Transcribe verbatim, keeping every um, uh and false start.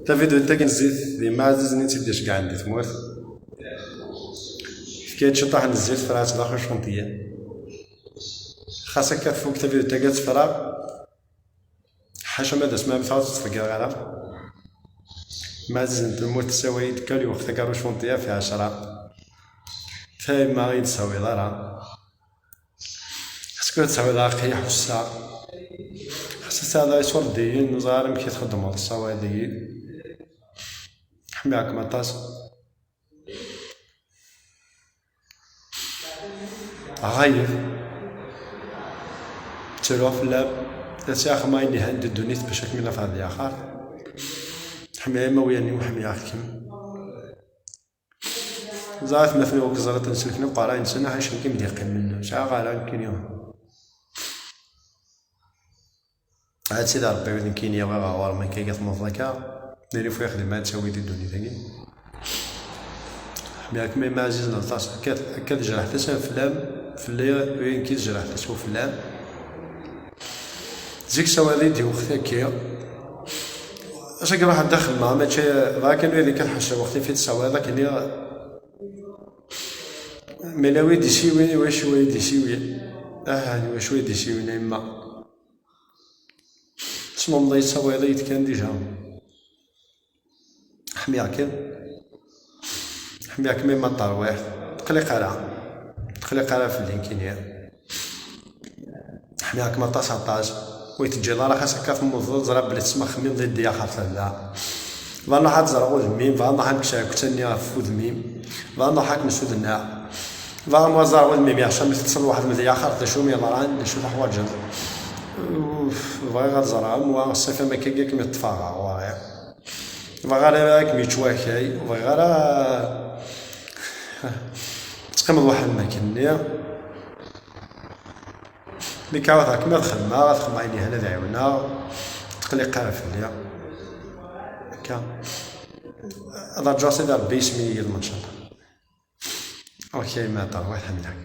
Tavidyut-agi n zzit d Imɛazizen i tt-id-iceggɛen di tmurt. Tefka-yi-d ciṭṭaḥ n zzit, tefra-tt daxel ucunṭiya. Xas akka tfuk tavidyut-agi ad tefra, ḥaca ma d asmi ara taɣeḍ ur tt-tḍegger ara. Imɛazizen n tmurt, tessaway-d kal lweqt agar ucunṭiya fi ɛecra. Tayemma i d-tessawiḍ ara. Ḥaca ur tesɛiḍ ara aqqiḥ ussaɣ. Ḥaca tesɛiḍ ara iṣurdiyen, ur ẓriɣ ara amek i txeddmeḍ ṣṣawal-agi. Ḥemmleɣ-kem aṭas. Ɣayeb. Ttruɣ fell-am. Ad sɛiɣ ayen yelhan di ddunit bac ad kem-nafeɛ di axir. Ḥemmleɣ imawlan-iw, ḥemmleɣ-kem. Ẓer atmaten-iw akked ẓriṭ-nsen, qqaren-nsen, ḥaca nekkini i d-yeqqimen, sɛiɣ ara nekkini. Ad tt-id Ṛebbi wid nekkini yawi ɣer ɣur-m akka, i tmuḍeḍ akka. Nini fu yexdem ad tawi di ddunit-agi. Mi akken ma ɛzizen aṭas, akka, akka tejreḥ tasa fell-am, fell-i, win ki tejreḥ tasa fell-am. Zik sawal-id i wext-agi. Ass-agi ruḥ-d axemma, mačči, bɣa kan wid akka tḥeṣṣa wext i fit sawal akken i, mela wi d-isiwin, i wacu wi d-isiwin? Aha, i wacu wi d-isiwin a yemma? Tesmumḍeḍ yessawayeḍ-iyi-d kan dija. Ḥmiɣ-kem. Ḥmiɣ-kem a yemma n terwiḥt. Teqliq ara. Teqliq ara fell-i nekkini. Ḥmiɣ-kem aṭas, aṭas. Ur yi-teǧǧiḍ ara, xas akka temmuteḍ, ẓriɣ belli tesmexmimeḍ i ddya ɣer tala. Bɣiɣ ad ẓreɣ udem-im, bɣiɣ ad kkseɣ akk-nni ɣef udem-im, bɣiɣ ad kem-sudneɣ. Bɣiɣ ad ẓreɣ udem-im yeɛca mi teṭṭseḍ weḥd-m di axir, d acu mi yeḍran, d acu teḥwaǧeḍ. Uf, bɣiɣ ad ẓreɣ am wa ṣṣifa-m akka i kem-iṭṭef ɣer ɣur-i. Bɣiɣ ara ad kem-yečč wakay, bɣiɣ ara teqqimeḍ weḥd-m akkenni. Mi k-ɛawdeɣ kem ad xedmeɣ, ad xedmeɣ ayen yelhan ad ɛiwneɣ, teqliq ara fell-i. Akka. Ad rǧuɣ Sidi Ṛebbi yesmi yid-m, ncallah. Ok, ma terwiḥ, ḥemmleɣ.